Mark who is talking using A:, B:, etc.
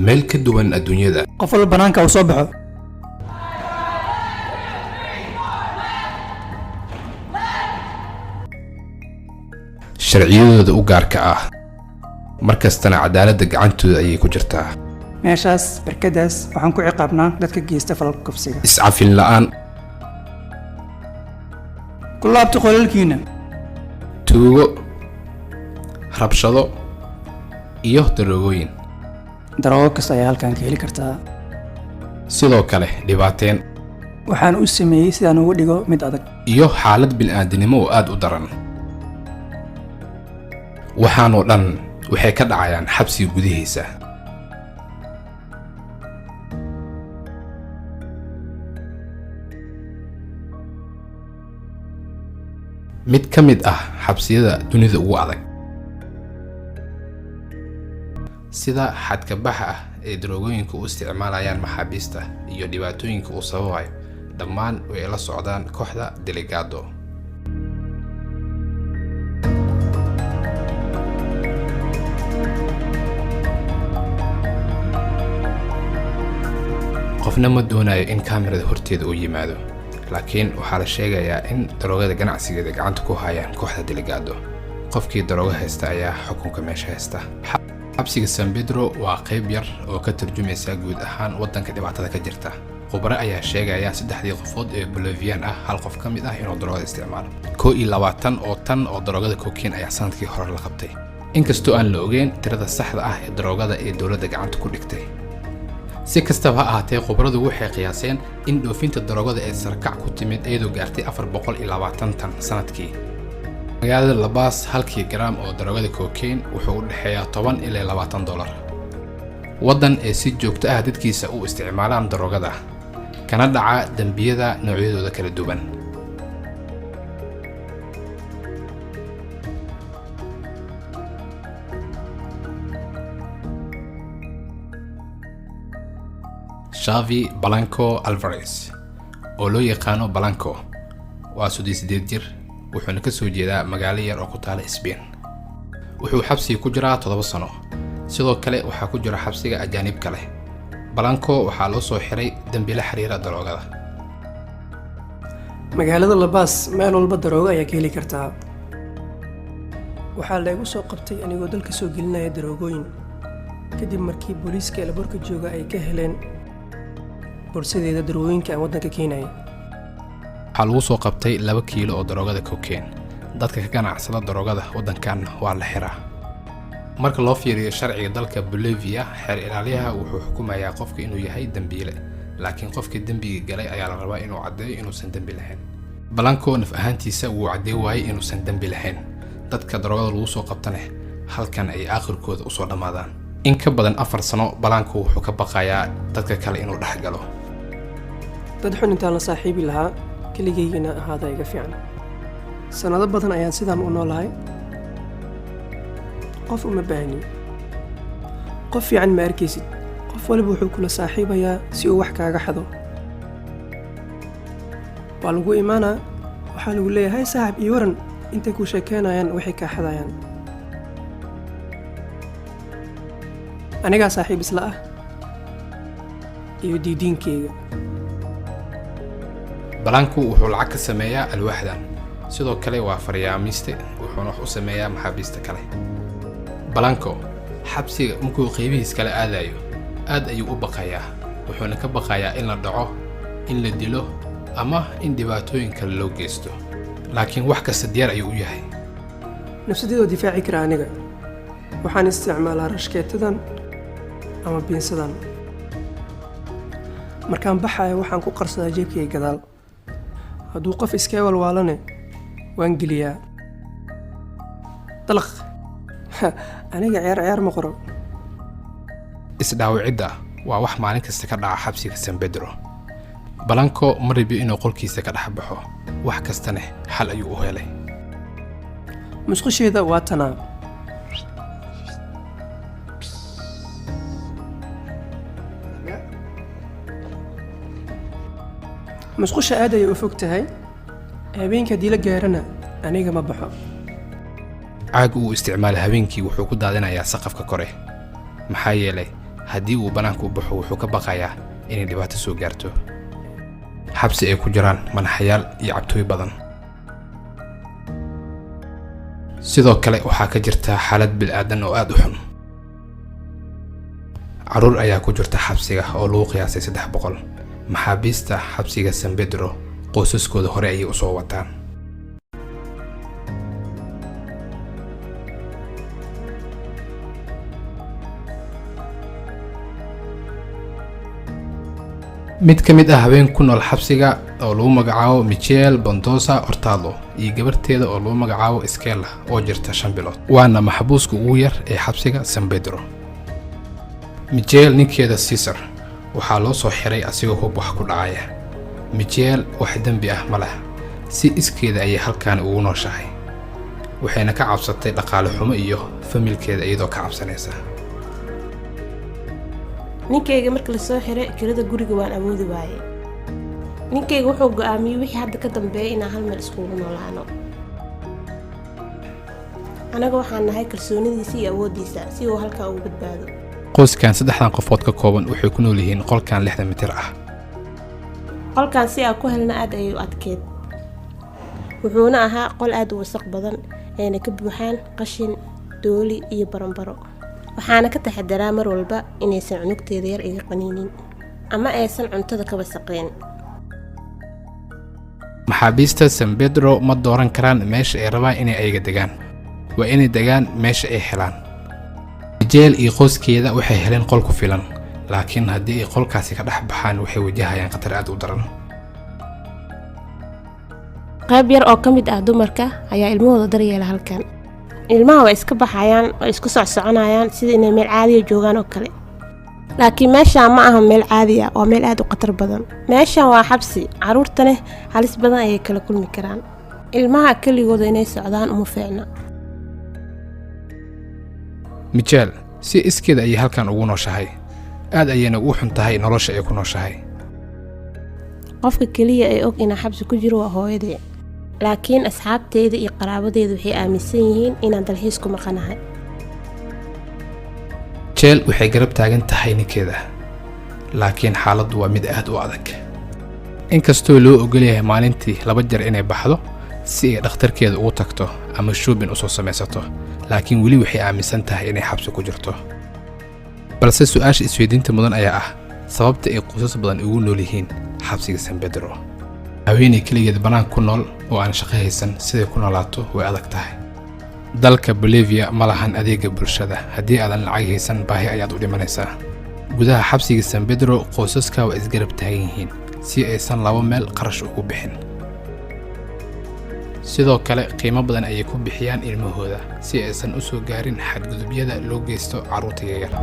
A: Meel ka duwan adduunyada.
B: Qof walba banaanka uu soo baxo.
A: Sharciyadooda u gaarka ah, mar kastana cadaaladda gacantooda ayay ku jirtaa.
B: Meeshaas barkadaas waxaan ku ciqaabnaa dadka geysta falalka kufsiga.
A: Iscafin la'aan.
B: Ku laabta qolalkiina.
A: Tuugo, rabshado iyo daroogooyin.
B: Daroogo kasta ayaa halkan ka heli kartaa.
A: Sidoo kale dhibaateen.
B: Waxaan u sameeyey sidaan ugu dhigo mid adag.
A: Iyo xaalad bil'aadinimo oo aad u daran. Waxaanoo dhan waxay ka dhacayaan xabsiga gudihiisa. Mid ka mid ah xabsiyada dunida ugu adag, sida xadka baxa ah ee daroogooyinka u isticmaalayaan maxaabiista iyo dhibaatooyinka uu sababayo, dhammaan way la socdaan kooxda Delegado. Qofna ma doonayo in kaamirada horteeda uu yimaado, laakiin waxaa la sheegayaa in daroogada ganacsigeeda gacanta ku hayaan kooxda Delegado. Qofkii daroogo haysta ayaa xukunka meesha haysta. Xabsiga San Pedro waa qayb yar oo ka turjumaysa guud ahaan waddanka dhibaatada ka jirta. Khubaro ayaa sheegaya saddexdii qofood ee Bolivian ah hal qof ka mid ah inuu daroogada isticmaalo. 21 oo tan oo daroogada cocaine ayaa sanadkii hore la qabtay, inkastoo aan la ogeyn tirada saxda ah ee daroogada ee dowladda gacanta ku dhigtay. Si kastaba ha ahaatee, khubaradu waxay qiyaaseen in dhoofinta daroogada ee sarkac ku timid, iyadoo gaartay 420 tan sanadkii. Magaalada La Paz, halkii garaam oo daroogada cocaine wuxuu u dhexeeyaa $10 ilaa $20. Waddan ee si joogto ah dadkiisa u isticmaalaan daroogada, kana dhaca dembiyada noocyadooda kala duwan. Xavi Blanco Alvarez, oo loo yaqaano Blanco, waa 38 jir, wuxuuna ka soo jeedaa magaalo yar oo ku taala Spain. Wuxuu xabsiga ku jiraa 7 sano. Sidoo kale waxaa ku jira xabsiga ajaanib kale. Blanco waxaa loo soo xiray dembi la xiriira daroogada.
B: Magaalada La Paz meel walba daroogo ayaa ka heli kartaa. Waxaa laygu soo qabtay anigoo dalka soo gelinaya daroogooyin, kadib markii booliiska airportka jooga ay ka heleen boorsadeeda daroogooyinka aan waddanka keenaya.
A: Waxaa lagu soo qabtay 2 kiilo oo daroogada cocaine. Dadka ka ganacsada daroogada waddankan waa la xiraa. Marka loo fiiriyo sharciga dalka Bolivia, xeer ilaaliyaha wuxuu xukumayaa qofka inuu yahay dembiile, laakiin qofkii dembiga galay ayaa la rabaa inuu caddeeyo inuusan dembi lahayn. Blanco naf ahaantiisa wuu caddeey waayey inuusan dembi lahayn. Dadka daroogada lagu soo qabtana halkan ay aakhirkooda usoo dhammaadaan. In ka badan 4 sano Blanco wuxuu ka baqayaa dadka kale inuu dhex galo.
B: Dad xun intaan la saaxiibi lahaa, keligaygina ahaada iga fiican. Sannado badan ayaan sidaan u noolahay. Qof uma baahni. Qof fiican ma arkaysid. Qof waliba wuxuu kula saaxiibayaa si uu wax kaaga xado. Waa lagu imaanaa, waxaa lagu leeyahay, "Saaxib, iyo waran?" Intay ku sheekeynayaan waxay kaa xadayaan. Anigaa saaxiib isla ah iyo diidiinkeyga.
A: Blanco wuxuu lacag ka sameeyaa alwaaxdan. Sidoo kale waa faryaamiiste, wuxuuna wax u sameeyaa maxaabiista kale. Blanco xabsiga markuu qeybihiis kala aadayo aad ayuu u baqayaa, wuxuuna ka baqayaa in la dhaco, in la dilo ama in dhibaatooyin kale loo geysto, laakiin wax kasta diyaar ayuu u yahay.
B: Nafsadeedoo difaaci kara. Aniga waxaan isticmaalaa rashkeetadan ama biinsadan. Markaan baxayo waxaan ku qarsadaa jeebkayga gadaal. Hadduu qof iskaga walwaalane, waan geliyaa dalaq. Aniga ciyaar ciyaar ma qoro.
A: Isdhaawicidda waa wax maalin kasta ka dhaca xabsiga San Pedro. Blanco ma rabiyo inuu qolkiisa ka dhex baxo, wax kastana xal ayuu u helay.
B: Musqusheeda waa tanaa. Musqusha aad ayay u fog tahay. Habeenka haddii la gaarana, aniga ma baxo.
A: Caag uu isticmaala habeenkii wuxuu ku daadinayaa saqafka kore, maxaa yeelay Haddii uu bannaanka u baxo, wuxuu ka baqayaa inay dhibaato soo gaarto. Xabsi ay ku jiraan manaxayaal iyo cabtooy badan. Sidoo kale waxaa ka jirta xaalad bilaadan oo aad u xun. Carruur ayaa ku jirta xabsiga oo lagu qiyaasay 300. Maxaabiista xabsiga San Pedro qoysaskooda hore ayay usoo wataan. Mid ka mid ah haween ku nool xabsiga oo lagu magacaabo Michel Bondosa Ortalo iyo gabarteeda oo lagu magacaabo Skela oo jirta 5 bilood, waana maxbuuska ugu yar ee xabsiga San Pedro. Michel ninkeeda Caesar waxaa loo soo xiray asigoo hub wax ku dhacaya. Michel wax dembi ah ma leh, si iskeeda ayay halkan ugu nooshahay, waxayna ka cabsatay dhaqaale xumo iyo familkeeda iyadoo ka cabsanaysa.
C: Ninkayga marka la soo xiray, kirada guriga waan awoodi waayey. Ninkayga wuxuu go'aamiyey wixii hadda ka dambeeya inaan hal meel iskugu noolaano. Anaga waxaan nahay kalsoonidiisa iyo awooddiisa si uu halkaa ugu badbaado.
A: Qoyskan saddexdan qofood ka kooban waxay ku nool yihiin qolkan 60 mitir ah.
C: Qolkan si aan ku helna aad ayay u adkeed, wuxuuna ahaa qol aad u wasaq badan, ayna ka buuxaan qashin, dooli iyo baranbaro. Waxaana ka taxadaraa mar walba inaysan cunugteeda yar iga qaniinin ama aysan cuntada ka wasaqeen.
A: Maxaabiista San Pedro ma dooran karaan meesha ay rabaan inay ayaga degaan, waa inay degaan meesha ay helaan. Mijeel iyo qoyskeeda waxay heleen qol ku filan, laakiin haddii ay qolkaasi ka dhex baxaan, waxay wajahayaan khatar aad u daran.
C: Qayb yar oo ka mid ah dumarka ayaa ilmahooda daryeela halkan. Ilmaha waa iska baxayaan oo isku socsoconayaan sida inay meel caadiya joogaan oo kale, laakiin meeshaan ma aha meel caadi ah, waa meel aad u khatar badan. Meeshan waa xabsi, carruurtana halis badan ayay kala kulmi karaan. Ilmaha keligooda inay socdaan uma fiicna.
A: Mijeel si iskeeda ayay halkan ugu nooshahay, aad ayayna ugu xun tahay nolosha ay ku nooshahay.
C: Qofka keliya ee og inaan xabsi ku jiro waa hooyadee, laakiin asxaabteyda iyo qaraabadeyda waxay aaminsan yihiin inaan dalxiis ku maqanahay.
A: Jeel waxay garab taagan tahay ninkeeda, laakiin xaaladdu waa mid aad u adag. Inkastoo loo ogol yahay maalintii laba jeer inay baxdo si ay dhakhtarkeeda ugu tagto ama shopping usoo samaysato, laakiin weli waxay aaminsan tahay inay xabsi ku jirto. Balse su-aasha isweydiinta mudan ayaa ah sababta ay qoysas badan ugu nool yihiin xabsiga San Pedro. Haweeney keligeed bannaan ku nool oo aan shaqo haysan, siday ku noolaato way adag tahay. Dalka Bolivia ma lahan adeega bulshada. Haddii aadan lacag haysan, baahi ayaad u dhimanaysaa. Gudaha xabsiga San Pedro qoysaska waa isgarab taagan yihiin si aysan laba meel qarash ugu bixin. Sidoo kale qiimo badan ayay ku bixiyaan ilmahooda si aysan u soo gaarin xadgudubyada loo geysto carruurta yaryar.